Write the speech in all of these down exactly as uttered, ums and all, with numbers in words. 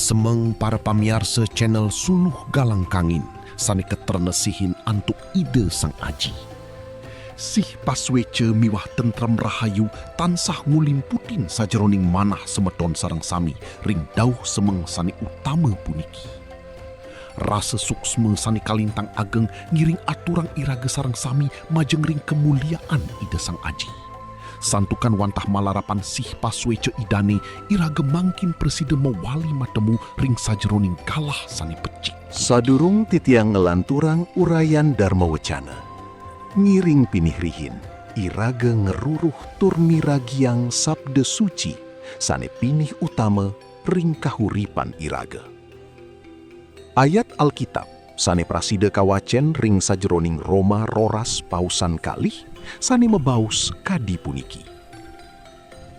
Semeng para pamiarsa channel Suluh Galang Kangin sane katrenesihin antuk Ida Sang Aji. Sih pasueca miwah tentrem rahayu tansah ngulimputin sajeroning manah semeton sareng sami ring dauh semeng sane utama puniki. Rasa suksma sane kalintang ageng ngiring aturang iraga sareng sami majeng ring kamuliaan Ida Sang Aji. Santukan wantah malarapan sih pasueca Idane, iraga mangkin prasida mawali matemu ring sajeroning galah sane becik. Sadurung titiang nglanturang urayan Dharma Wacana, ngiring pinih rihin, iraga ngruruh tur miragiang sabda suci sane pinih utama ring kahuripan iraga. Ayat Alkitab sane prasida kawacen ring sajeroning Roma roras pausan kalih sane mabaos kadi puniki: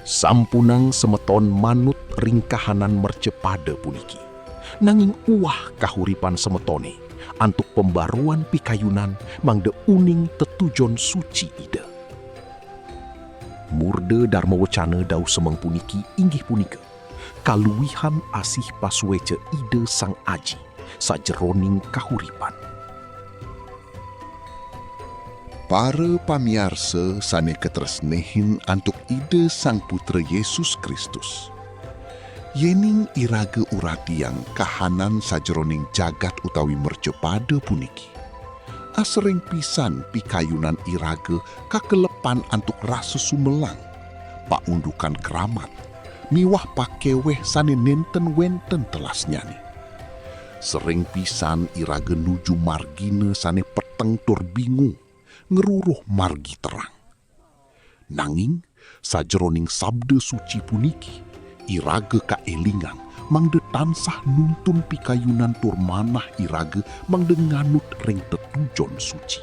Sampunang semeton manut ring kahanan mercapada puniki, nanging uwah kahuripan semetone antuk pambaruan pikayunan mangda uning tetujon suci Ida. Murda Dharma Wacana dauh semeng puniki inggih punika kaluihan asih pasueca Ida Sang Aji sajeroning kahuripan. Para pamiarsa sane katresnehin antuk Ida Sang Putra Yesus Kristus, yening iraga uratiang kahanan sajeroning jagat utawi mercapada puniki, asering pisan pikayunan iraga kakelepan antuk rasa sumelang, paundukan kramat, miwah pakeweh sane nenten wenten telasnyane. Sering pisan iraga nuju margina sane peteng tur bingung, ngruruh margi terang. Nanging sajeroning sabda suci puniki, iraga kaelingang mangda tansah nuntun pikayunan tur manah iraga mangda nganut ring tetujon suci.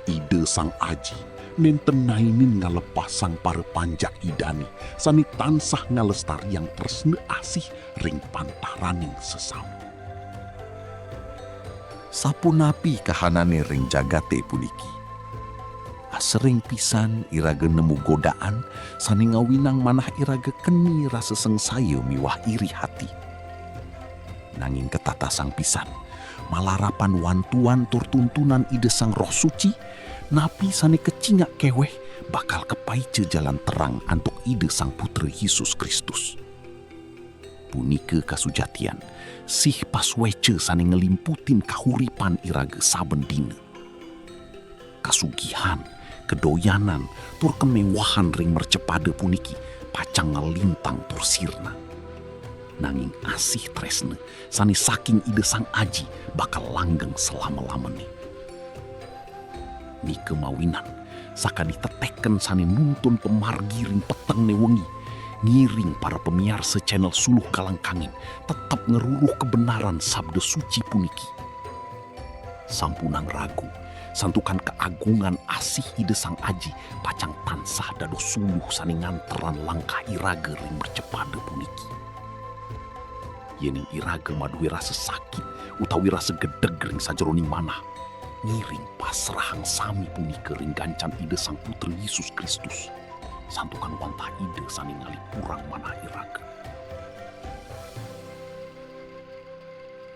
Ida Sang Aji nenten nainin ngalepasang para panjak Idane sane tansah ngalestariang tresna asih ring pantaraning sesama. Sapunapi kahanane ring jagate puniki? Asring pisan iraga nemu godaan sane ngawinang manah iraga keni rasa sangsaya miwah iri hati. Nanging katatasang pisan, malarapan wantuan tur tuntunan Ida Sang Roh Suci, napi sane kacingak keweh bakal kapaica jalan terang antuk Ida Sang Putra Yesus Kristus. Punika kasujatian, sih pasueca sane nglimputin kahuripan iraga saben dina. Kasugihan, kadoyanan, tur kamewahan ring mercapada puniki pacang nglintang tur sirna. Nanging asih tresna sane saking Ida Sang Aji bakal langgeng salama-lamane. Nika mawinan, sakadi teteken sane nuntun pamargi ring petengne wengi, ngiring para pamiarsa channel Suluh Galang Kangin tetep ngruruh kabenaran sabda suci puniki. Sampunang ragu, santukan kaagungan asih Ida Sang Aji pacang tansah dados suluh sane nganterang langkah iraga ring mercapada puniki. Yening iraga madue rasa sakit utawi rasa gedeg ring sajeroning manah, ngiring pasrahang sami punika ring gancan Ida Sang Putra Yesus Kristus, santukan wantah Ida sane ngalipurang manah iraga.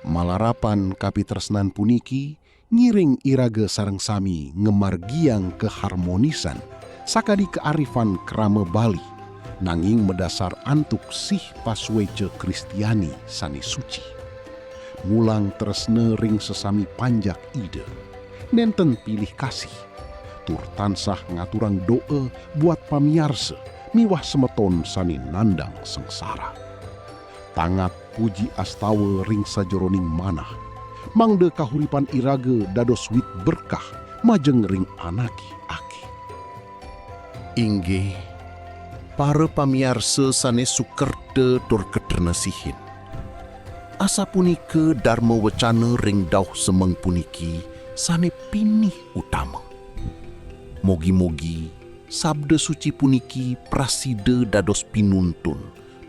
Malarapan kapitresnan puniki ngiring iraga sareng sami ngamargiang kaharmonisan sakadi kaarifan krama Bali, nanging madasar antuk sih pasueca Kristiani sane suci. Mulang tresna ring sesami panjak Ida, nenten pilih kasih, tur tansah ngaturang doa buat pamiarsa miwah semeton sane nandang sangsara. Tangat puji astawa ring sajeroning manah, mangda kahuripan iraga dados wit berkah majeng ring anake akeh. Inggih, para pamiarsa sane sukerta tur katrenesihin. Asapunika Dharma Wacana ring dauh semeng puniki sane pinih utama. Mogi-mogi sabda suci puniki prasida dados pinuntun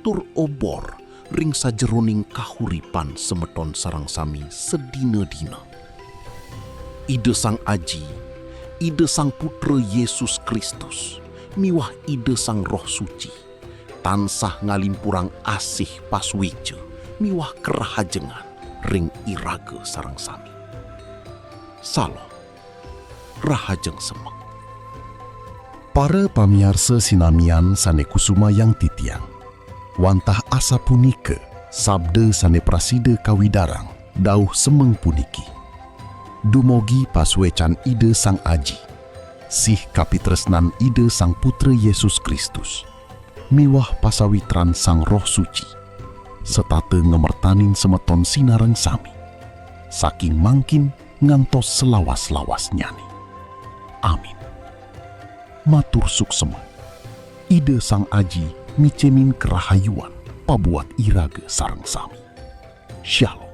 tur obor ring sajeroning kahuripan semeton sareng sami sadina-dina. Ida Sang Aji, Ida Sang Putra Yesus Kristus, miwah Ida Sang Roh Suci tansah ngalimpurang asih pasueca miwah kerahajengan ring iraga sareng sami. Salom. Rahajeng semek. Para pamiarsa sinamian sane kusumayang titiang, wantah asapunika sabda sane prasida kawidarang dauh semeng puniki. Dumugi pasuecan Ida Sang Aji, sih kapitresnan Ida Sang Putra Yesus Kristus, miwah pasawitran Sang Roh Suci, setata ngamertanin semeton sinareng sami, saking mangkin ngantos selawas-lawasnyane. Amin. Matur suksema. Ida Sang Aji micenin karahayuan pabuat iraga sareng sami. Shalom.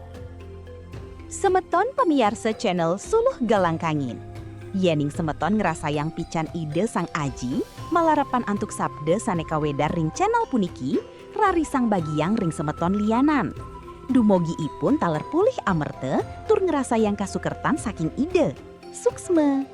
Semeton pamiarsa channel Suluh Galang Kangin. Yening semeton ngrasayang pican Ida Sang Aji, malarapan antuk sabda sane kawedar ring channel puniki, rarisang bagiang ring semeton lianan. Dumugi ipun taler polih amerta tur ngrasayang kasukertan saking Ida. Suksma.